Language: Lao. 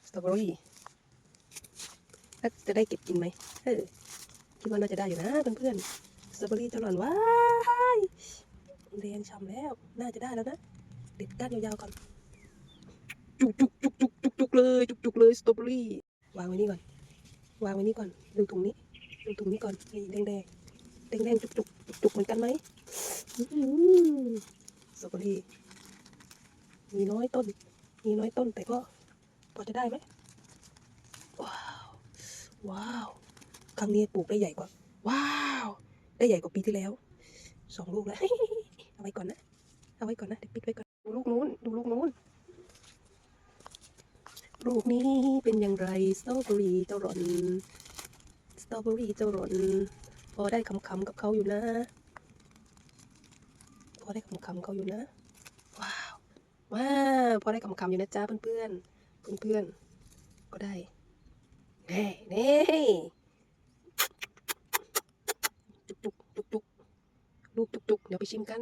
ສະຕໍເບີຣີ ແລ້ວຈະໄດ້ເກັບກິນໄໝ? ເອີ ຄິດວ່າໜ້າຈະໄດ້ຢູ່ນະເພື່ອນໆ ສະຕໍເບີຣີເຈົ້າຫຼອນ ວ້າຍ ແດງຊ່ຳແລ້ວ ໜ້າຈະໄດ້ແລ້ວນະ ເດັດກ້ານຍາວໆກ່ອນ ຈຸກໆໆໆ ຈຸກໆເລີຍ ຈຸກໆເລີຍ ສະຕໍເບີຣີ ວາງໄວ້ນີ້ກ່ອນ ວາງໄວ້ນີ້ກ່ອນ ດຶງຖົງນີ້ ດຶງຖົງນີ້ກ່ອນ ນີ້ແດງໆ ແດງໆ ຈຸກໆ ຈຸກໆເໝືອນກັນໄໝ? ອື ສະຕໍເບີຣີ ມີນ້ອຍຕົ້ນ ມີນ້ອຍຕົ້ນ ແຕ່ກໍ ພໍຈະໄດ້ໄໝ? ວ້າວ ວ້າວ ຄັ້ງນີ້ປູກໄດ້ໃຫຍ່ກວ່າ ວ້າວ ໄດ້ໃຫຍ່ກວ່າປີທີ່ແລ້ວສອງລູກແລ້ວ ເອົາໄວ້ກ່ອນນະ ເອົາໄວ້ກ່ອນນະ ດຽວປິດໄວ້ກ່ອນ ດູລູກນູ້ນ ດູລູກນູ້ນ ລູກນີ້ເປັນຢ່າງໃດ? ສະຕໍເບີຣີເຈົ້າຫຼອນ ສະຕໍເບີຣີເຈົ້າຫຼອນ ພໍໄດ້ຂຳໆກັບເຂົາຢູ່ນະ ພໍໄດ້ຂຳໆເຂົາຢູ່ນະ ວ້າວ ວ້າວ ພໍໄດ້ຂຳໆຢູ່ນະຈ້າເພື່ອນໆ ເພື່ອນໆ ກໍໄດ້ ແນ່ໆ ຈຸກໆ ຈຸກໆ ລູກຈຸກໆ ດຽວໄປຊິມກັນ